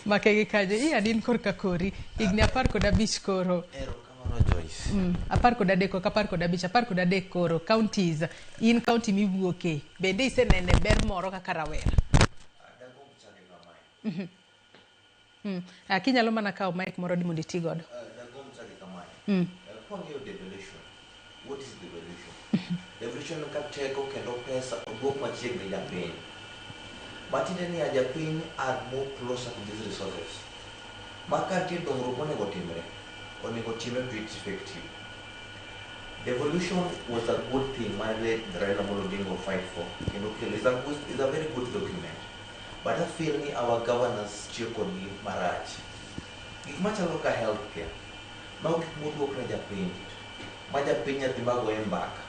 Make gi kanyo. Ian in korka kori. Higni 15 koro. Erokamano Joyce. 13 ok 15, 13 koro. Counties. In county miwuoke. Bende isenene ber moro kaka rawera? Dagomb chake kamae. Ah, kinyalo mana kawo mic moro di mondo iti godo. Dagomb chake kamae. Kwang'iyo devolution, what is devolution? Devolution ka teko kendo pesa oduok machiegni japiny. Matiende ni japiny are more closer to these resources. Ma ka nitie dongruok monego timre, onego time to it's effective. Devolution was a good thing mane late Raila Amolo Odinga fight for. Kendo kelo is a very good document. But I feel ni our governors tiyo kodgi marach. Gik machalo ka healthcare, mago gik moduok ne japiny, ma japiny nyadhi magoye mbaka,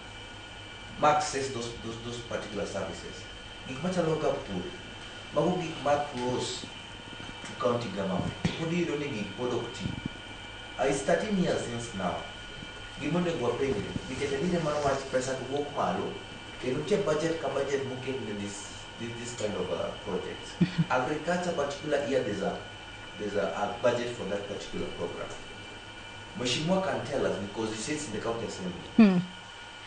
ma access those particular services. Gik machalo ka pur, mago gik ma close to county government. Pod iyudo ni gigi pod ok ti. It's 13 years since now. Gima onego wapenjre, nikech adier mar wach pesa to wuok malo, kendo nitie budget ka budget moket ne this kind of projects. Agriculture particular year there's a budget for that particular program. Mheshimiwa can tell us because he sits in the county assembly.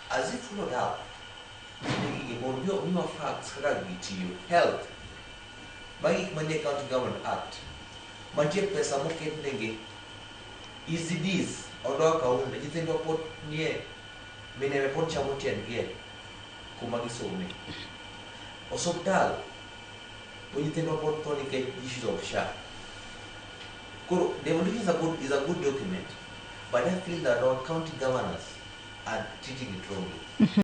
Has he followed up? Gigi mondo miwa facts kaka gigi tiyo. Health. Magi gik manie County Government Act. Mantie pesa moket negi. ECDs, Ondoa Kaunde, nyithindwa pod nie minene pod chamo tiendgi e kuma gisome. Osuptal, bo nyithindwa pod tho nikech issues of SHA. Koro, devolution is a good document, but I feel that our county governors are treating it wrongly.